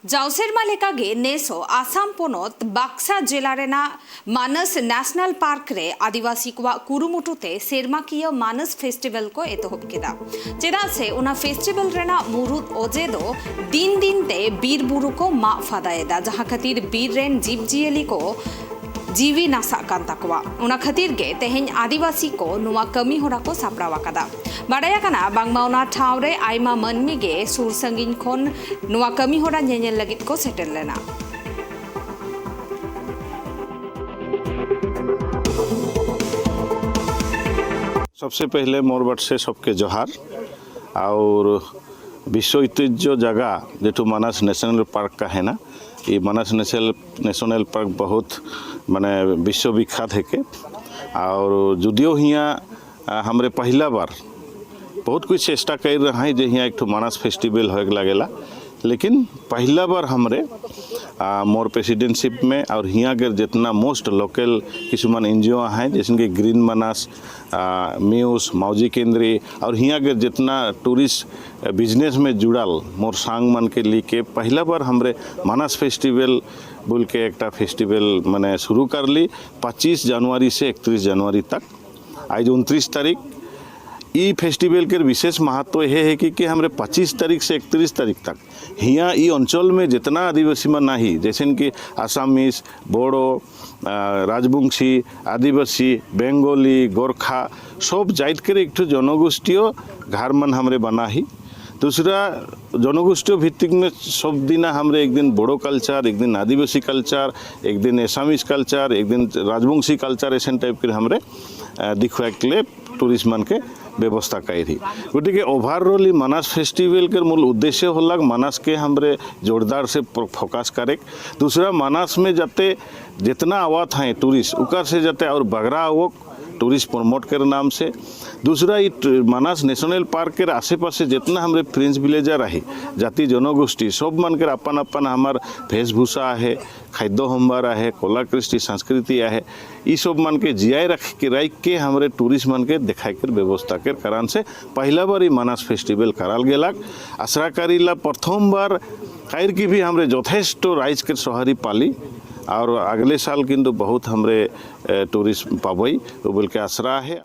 जाव सेरमा लेकागे नेसो आसाम पनत बाक्सा जिला रेना मानस नेशनल पार्क रे आदिवासी कोवा कुरुमुटुते सेरमाकिया मानस फेस्टिवल को एतोहब केदा। चेदा से ओना फेस्टिवल रेना मुरुद ओजे दो दिन दिन ते बीर बुरु को मा फादाएदा, जहां खातिर बीर रेन जीव जियली को जीवी नासा कान ताकवा। ओना खातिर गे तेहेन आदिवासी को नुवा कमी होरा को सापड़ावा कदा। बाडाया कना बांगमा ओना ठाव रे आयमा मनमी गे सुर संगीन खन नुवा कमी होरा ñeñel लगित को सेटेल लेना। सबसे पहले मोर बट से सबके जोहार। और विश्व ऐतिह्य जगह जेटू मानस नेशनल पार्क का है ना, ये मानस नेशनल पार्क बहुत माने विश्वविख्यात है के। और যদিও हियाँ हमरे पहला बार बहुत कुछ चेष्टा कर रहा है जे हियाँ एक ठो मानस फेस्टिवल होए लगेला, लेकिन पहला बार हमरे मोर प्रेसिडेंटशिप में और हियाँ के जितना मोस्ट लोकल किसुमान एनजीओ हैं जैसे कि ग्रीन मानस, म्यूज, माउजी केंद्री और हियाँ के जितना टूरिस्ट बिजनेस में जुड़ल मोर सांग मन के लिए के पहला बार हमरे मानस फेस्टिवल बोल के एक फेस्टिवल मैंने शुरू कर ली 25 जनवरी से 31 जनवरी तक। आज 29 तारीख। ई फेस्टिवल के विशेष महत्व यह है कि हमरे 25 तारीख से 31 तारीख तक हियाँ ई अंचल में जितना आदिवासी मन नाही, जैसे कि आसामीज, बोडो, राजवंशी, आदिवासी, बेंगोली, गोरखा सब जात के एक ठो जनगोष्ठीय घर मन हमरे बना ही। दूसरा जनगोष्ठीय भित्तिक में सब दिन हमरे एक दिन बोडो कल्चर, एक दिन आदिवासी कल्चर, एक दिन एसामीज कल्चर, एक दिन राजवंशी कल्चर, ऐसे टाइप के हमरे दिखुआ के लिए टूरिस्ट मन के व्यवस्था करी। गतिके ओवरऑल मानस फेस्टिवल के मूल उद्देश्य होला मानस के हमरे जोरदार से फोकस करे। दूसरा मानस में जाते जितना आवत हैं टूरिस्ट उकर से जाते और बगरा आवक टूरिस्ट प्रमोट कर नाम से। दूसरा ये मानस नेशनल पार्क के आसे पासे जितना हमरे फ्रेंच विलेजर आहे जाति जनगोष्ठी सब मन के अपन अपन हमार वेशभूषा आहे, खाद्य সম্ভাर आहे, कला कृष्टि संस्कृति आहे, ये सब मन के जियाए रख के रख के हमरे टूरिस्ट मन के देखाए के व्यवस्था के कारण से पहला बार ये मानस फेस्टिवल कराल गेलाक। आशा करीला प्रथम बार कायर की भी हमरे यथेष्ट राइज के सहारी पाली और अगले साल किंतु बहुत हमरे टूरिस्ट पाबई बोल के आसरा है।